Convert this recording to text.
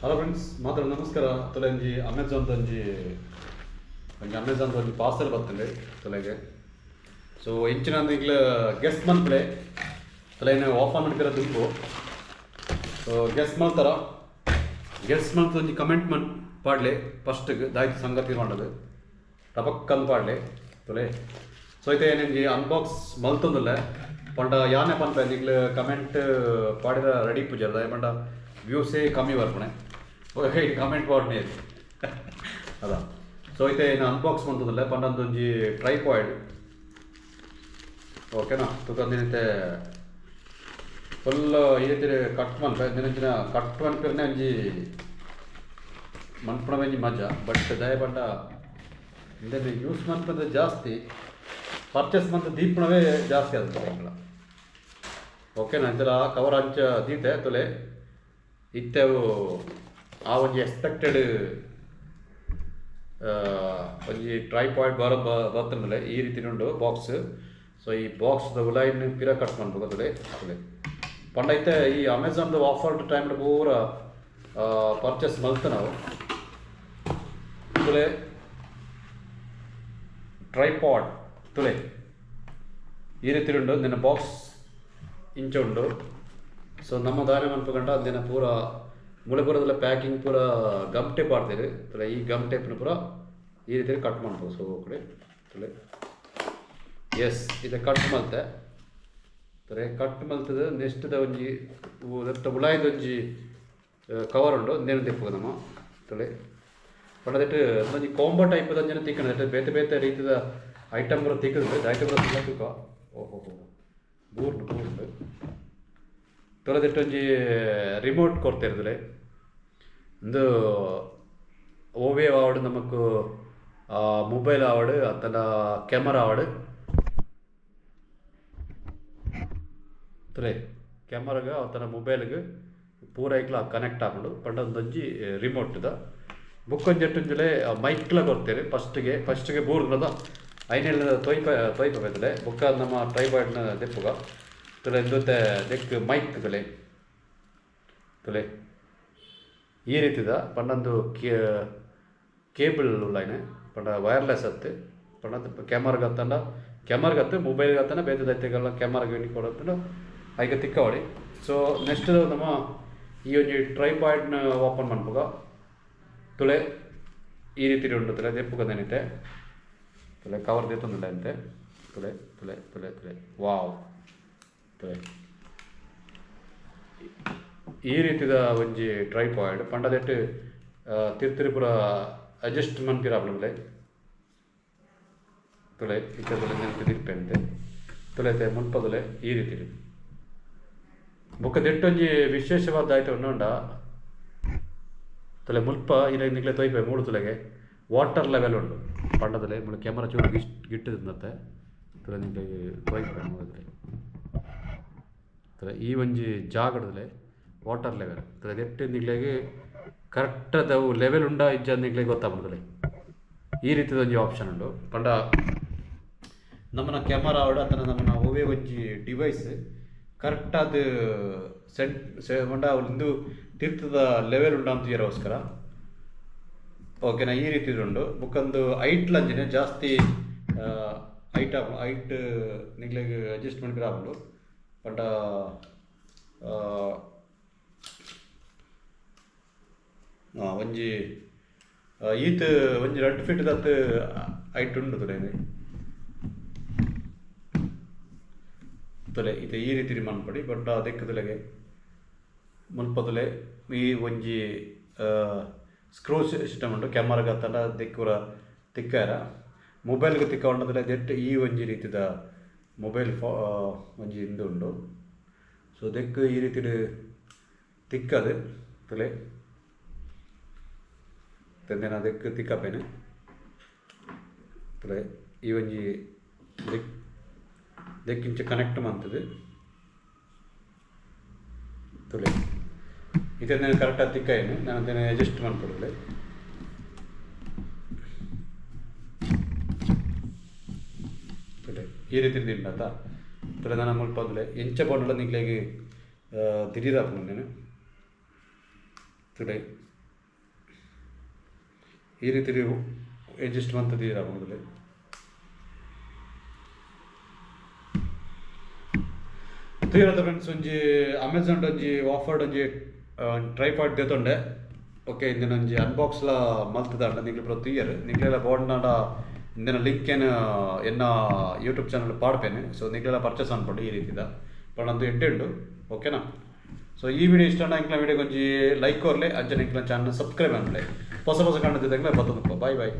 Hello friends, ಮಾತ್ರ ನಮಸ್ಕಾರ. ತುಲೆಂಜಿ Amazon ಒಂಜಿ ಒಂಜಿ ಅಮೆಝಾನ್ ಒಂಜಿ ಪಾರ್ಸೆಲ್ ಬರ್ತದೆ ತುಲೆಗೆ. ಸೊ ಇಂಚಿನ ಈಗಲ ಗೆಸ್ ಮನ್ಪಲೆ ತುಲೈನ್ ಓಪನ್ ಮಾಡ್ಪಿರ ದುಂಬು. ಸೊ ಗೆಸ್ ಮಲ್ತಾರ, ಗೆಸ್ ಮಲ್ತ ಒಂಜಿ ಕಮೆಂಟ್ ಮನ್ ಪಾಡ್ಲೆ. ಫಸ್ಟ್ಗೆ ದಾಯ್ತು ಸಂಗತಿ ಮಾಡೋದು ಟಪಕ್ಕಂದು ಪಾಡ್ಲೆ ತುಲೆ. ಸೊ ಇತ್ತೆ ಏನಿಂಜಿ ಅನ್ಬಾಕ್ಸ್ ಮಲ್ತೊಂದುಲ್ಲೆ ಪಂಡ ಯಾನೆ ಪನ್ಪೆ, ನಿಗ್ಲು ಕಮೆಂಟ್ ಪಾಡಿರ ರೆಡಿ ಪೂಜಾರ ದಾಯ ಪಂಡ ವ್ಯೂಸೇ ಕಮ್ಮಿ ಬರ್ಪಣೆ ಕಮೆಂಟ್ ಪಾಡ್ನೆ ಅದ. ಸೊ ಇತ್ತೆ ಏನು ಅನ್ಬಾಕ್ಸ್ ಮಲ್ತೊಂದುಲ್ಲೆ ಪಂಡಂದೊಂಜಿ ಟ್ರೈಪಾಯ್ಡ್, ಓಕೆನಾ? ತುಕಂದಿನತೆ ಫುಲ್ ಈ ರೀತಿ ಕಟ್ ಮನ್ಪೆ ದಿನಂಚಿನ ಕಟ್ ಮನ್ಪಿರನೆ ಒಂಜಿ ಮನ್ಪುನ ಒಂಜಿ ಮಜಾ. ಬಟ್ ದಯ ಪಂಡ ಇಂದೆನ್ ಯೂಸ್ ಮನ್ಪಂದ್ರೆ ಜಾಸ್ತಿ ಪರ್ಚೇಸ್ ಮಂತ್ ದೀಪಣವೇ ಜಾಸ್ತಿ ಆದ, ಓಕೆನಾ? ಇಂತಲ ಕವರ್ ಅಂಚ ದೀತೆ ತುಲೆ. ಇತ್ತೆ ಅವು ಆ ಒಂಜಿ ಎಕ್ಸ್ಪೆಕ್ಟೆಡ್ ಒಂಜಿ ಟ್ರೈಪಾಯ್ಡ್ ಬರ ಬತ್ತಂದ್ರೆ ಈ ರೀತಿ ಉಂಡು ಬಾಕ್ಸ್. ಸೊ ಈ ಬಾಕ್ಸ್ ಉಲಾಯಿನ್ ಪಿರ ಕಟ್ ಮನ್ಪುಗ ತುಲೆ ತುಲೆ. ಪಂಡ ಇತ್ತೆ ಈ ಅಮೆಝಾನ್ದ ಆಫರ್ ಟೈಮ್ ಪೂರ ಪರ್ಚೇಸ್ ಮಲ್ತ ನಾವು. ತುಲೆ ಟ್ರೈಪಾಡ್ ತುಲೆ, ಈ ರೀತಿ ಉಂಡು ನಿನ್ನ ಬಾಕ್ಸ್ ಇಂಚ ಉಂಡು. ಸೊ ನಮ್ಮ ದಾನೆ ಮನ್ಪುಗಂಡ ಅಂದಿನ ಪೂರ ಮೂಲೆ ಪೂರದಲ್ಲ ಪ್ಯಾಕಿಂಗ್ ಪೂರ ಗಮ್ ಟೇಪ್ ಆಡ್ತೀರಿ ತುಲೆ. ಈ ಗಮ್ ಟೇಪ್ನ ಪೂರ ಈ ರೀತಿ ಕಟ್ ಮಾಡ್ಬೋದು. ಸೊ ಕಡೆ ತುಲೆ, ಎಸ್, ಇದು ಕಟ್ ಮಲ್ತೆ ತುಲೆ. ಕಟ್ ಮಲ್ತದ ನೆಕ್ಸ್ಟ್ ಒಂಜಿ ದತ್ತ ಉಲಾಯ್ದ ಒಂಜಿ ಕವರ್ ಉಂಡು, ಇಂದೇನು ತಿಪ್ಪುಗ ನಮ್ಮ ತುಲೆ. ಪಂಡದಿಟ್ಟು ಒಂಜಿ ಕಾಂಬೋ ಟೈಪ್ ಅಂಜನೆ ತಿಕ್ಕಣ, ಬೇತೆ ಬೇತೆ ರೀತಿದ ಐಟಮ್ ಪೂರ ತಿಕ್ಕುದು, ಐಟಮ್ ಪೂರ ತಿಕ್ಕ. ಓಹೋ ಹೋ, ಬೂರ್ಡು ಬೂರ್ಡು ತೊಳೆದಿಟ್ಟು ಒಂಜಿ ರಿಮೋಟ್ ಕೊರ್ತಿರ್ದುಲೆ. ಇಂದು ಓವೇ ಆವಡ್, ನಮಕ್ ಮೊಬೈಲ್ ಆವಡ್ ಅತ್ತಂಡ ಕ್ಯಾಮರಾ ಆವಡ್, ತುಲೆ ಕ್ಯಾಮರಾಗ ಅತ್ತಂಡ ಮೊಬೈಲ್ಗ್ ಪೂರ ಐಕ್ಲ ಕನೆಕ್ಟ್ ಆಪುಂಡು. ಪಂಡ ಒಂದೊಂಜಿ ರಿಮೋಟ್ದ ಬುಕ್ಕೊಂಜೆಟ್ಟುಂಜಲೆ ಮೈಕ್ಲ ಕೊರ್ತೆರ್. ಫಸ್ಟ್ಗೆ ಫಸ್ಟ್ಗೆ ಬೂರ್ನದ ಐನೆಲ್ಲ ತೊಯ್ಪ ತೊಯ್ಪ ಬೇತಲೆ. ಬುಕ್ಕ ನಮ್ಮ ಟ್ರೈಪಾಯ್ಡ್ನ ದೆಪ್ಪುಗ ತುಲೆ. ಇಂದುತ್ತೆ ದೆಕ್ ಮೈಕ್ ತುಲೆ ತುಲೆ. ಈ ರೀತಿದ ಪಂಡೊಂದು ಕೇಬಲ್ ಲೈನ್ ಪಂಡ ವೈರ್ಲೆಸ್ ಅತ್ತೆ. ಪಂಡ ಕ್ಯಾಮರಾಗ್ ಅತ್ತಂಡ ಕ್ಯಾಮರಾಗ್ ಅತ್ತೆ, ಮೊಬೈಲ್ಗೆ ಅತ್ತಂಡ ಬೇತೆ ದೈತೆಗೆಲ್ಲ ಕ್ಯಾಮರಾಗ್ ಎಣ್ಣೆ ಕೊಡತ್ತಂಡ ಐಕ ತಿಕ್ಕವಳಿ. ಸೊ ನೆಕ್ಸ್ಟ್ ನಮ್ಮ ಈ ಒಂಜಿ ಟ್ರೈಪಾಯ್ಡ್ನ ಓಪನ್ ಮನ್ಪುಗ ತುಲೆ. ಈ ರೀತಿ ಉಂಡು ತುಲೆ. ದೆಪ್ಪುಗ ದನಿತೆ ತುಲೆ, ಕವರ್ ದೆತ್ತೊಂದುಲ್ಲ ಅಂತೆ ತುಲೆ ತುಲೆ ತುಲೆ ತುಲೆ. ವಾವ್, ತುಲೆ ಈ ರೀತಿದ ಒಂಜಿ ಟ್ರೈಪಾಯ್ಡ್. ಪಂಡದೆಟ್ಟು ತಿರ್ತಿರಿಪುರ ಅಡ್ಜಸ್ಟ್ ಮನ್ಪಿರ ಆಪುಂಡು ತುಲೆ. ಇತ್ತೆ ತುಲೆ ನೆನಪು ತಿರ್ಪೆಂತೆ ತುಲೆತೆ ಮುಲ್ಪ ತುಲೆ ಈ ರೀತಿ. ಬೊಕ್ಕ ದೆಟ್ಟೊಂಜಿ ವಿಶೇಷವಾದ ಆಯ್ತು ಉಂಡ ತುಲೆ. ಮುಲ್ಪ ಇರ ನಿಕ್ಲೆ ತೊಯ್ಪೆ ಮೂಡು ತುಲೆಗೆ ವಾಟರ್ ಲೆವೆಲ್ ಉಂಡು. ಪಂಡದಲೆ ಮುಳು ಕ್ಯಾಮರಾ ಚೂರು ಗಿಟ್ ಗಿಟ್ಟದಂತೆ ತುಲೆ, ನಿಕ್ಲೆ ತೊಯ್ಪೆ ಮೂಡುದಲೆ ತುಲೆ. ಈ ಒಂಜಿ ಜಾಗಡದಲೆ ವಾಟರ್ ಲೆವೆಲ್ ತುಲೆ. ದೆಟ್ಟು ನಿಕ್ಲೆಗ್ ಕರೆಕ್ಟ್ ಅವು ಲೆವೆಲ್ ಉಂಡಾ ಇಜ್ಜ ನಿಕ್ಲೆಗ್ ಗೊತ್ತಾಪುಂಡು. ಈ ರೀತಿದ ಒಂಜಿ ಆಪ್ಷನ್ ಉಂಡು. ಪಂಡ ನಮ್ಮನ ಕ್ಯಾಮರಾ ಆವಡ್ ಅತ್ತಂಡ ನಮ್ಮನ ಒವ್ವೇ ಒಂಜಿ ಡಿವೈಸ್ ಕರೆಕ್ಟ್ ಆದ್ ಸೆಂಟ್ ಪಂಡ ಉಂದು ತಿರ್ತದ ಲೆವೆಲ್ ಉಂಡು ಅಂತ ತೂಯೆರೆಗೋಸ್ಕರ, ಓಕೆನಾ? ಈ ರೀತಿ ಉಂಡು. ಬೊಕ್ಕೊಂದು ಹೈಟ್ ಲಂಚಿನ ಜಾಸ್ತಿ ಹೈಟ್ ಹೈಟ್ ನಿಕ್ಲೆಗ್ ಅಡ್ಜಸ್ಟ್ ಮನ್ಪಿರ ಆಪುಂಡು. ಪಂಡ ಒಂಜಿ ಈತ್ ಒಂಜಿ 2 ಫೀಟ್ ದತ್ ಹೈಟ್ ಉಂಡು ತುಲೆ. ತುಲೆ ಇತ್ತೆ ಈ ರೀತಿ ಮನ್ಪೊಡಿ. ಬಟ್ ಅದಕ್ಕೆ ತುಲೆಗೆ ಮುಲ್ಪ ತುಲೆ ಈ ಒಂಜಿ ಸ್ಕ್ರೂ ಸಿಸ್ಟಮ್ ಉಂಡು. ಕ್ಯಾಮರಾಗ್ ಅತ್ತಂಡ ದೆಕ್ಕುರ ತಿಕ್ಕಾರ ಮೊಬೈಲ್ಗ್ ತಿಕ್ಕ ಉಂಡದಲೆ ದೆಟ್ ಈ ಒಂಜಿ ರೀತಿದ ಮೊಬೈಲ್ ಫೋ ಒಂಜಿ ಇಂದು ಉಂಡು. ಸೊ ದೆಕ್ಕ್ ಈ ರೀತಿಡ್ ತಿಕ್ಕದು ತುಲೆ. ತೆಂದಿನ ದೆಕ್ಕ್ ತಿಕ್ಕಪೇನೆ ತುಲೆ. ಈ ಒಂಜಿ ದೆಕ್ ದೆಕ್ಕಿಂಚ ಕನೆಕ್ಟ್ ಮಂತುದು ತುಲೆ. ಇತ್ತೆ ಕರೆಕ್ಟ್ ಆದ್ ತಿಕ್ಕಾಯಿನಿ ನಾನು ಅಡ್ಜಸ್ಟ್ ಮನ್ಪೊಡು ತುಲೆ. ಈ ರೀತಿ ತಿಂಡತ ತುಲೆ. ನನ ಮುಲ್ಪ ತುಲೆ ಎಂಚ ಪಂಡಲ ನಿಕ್ಲೆಗ್ ದಿಢೀರ್ ಆಪುಂಡು ತುಲೆ. ಈ ರೀತಿ ಅಡ್ಜಸ್ಟ್ ಮಂತುದೀರ ಮೊದಲೇ. ತೂಯರದ ಫ್ರೆಂಡ್ಸ್, ಒಂಜಿ ಅಮೆಝಾನ್ ಒಂಜಿ ಆಫರ್ಡ್ ಒಂಜಿ ಟ್ರೈಪಾಡ್ ದೆತೊಂಡೆ. ಓಕೆ, ಇಂದಿನ ಒಂಜಿ ಅನ್ಬಾಕ್ಸ್ಲ ಮಲ್ತುದಾಂಡ ನಿಕ್ಲೆ ಪೂರ ತೂಯರ್. ನಿಕ್ಲೆಲ ಬೋಡ್ನಾಡ ಇಂದಿನ ಲಿಂಕ್ ಏನ್ ಎನ್ನ ಯೂಟ್ಯೂಬ್ ಚಾನಲ್ ಪಾಡ್ಪೇನೆ. ಸೊ ನಿಕ್ಲೆಲ ಪರ್ಚೇಸ್ ಅನ್ಪೊಡು ಈ ರೀತಿದ ಪಂಡ ಎಡ್ಡೆ ಉಂಡು. ಓಕೆನಾ? ಸೊ ಈ ವಿಡಿಯೋ ಇಷ್ಟ ಎಂಕ್ಲ ವಿಡಿಯೋ ಒಂಜಿ ಲೈಕ್ ಕೊರ್ಲೆ, ಅಂಚನೆ ಎಂಕ್ಲ ಚಾನಲ್ ಸಬ್ಸ್ಕ್ರೈಬ್ ಅನ್ಲೆ. ಹೊಸ ಹೊಸ ಕಂಡು ಬಾಯ್ ಬಾಯ್.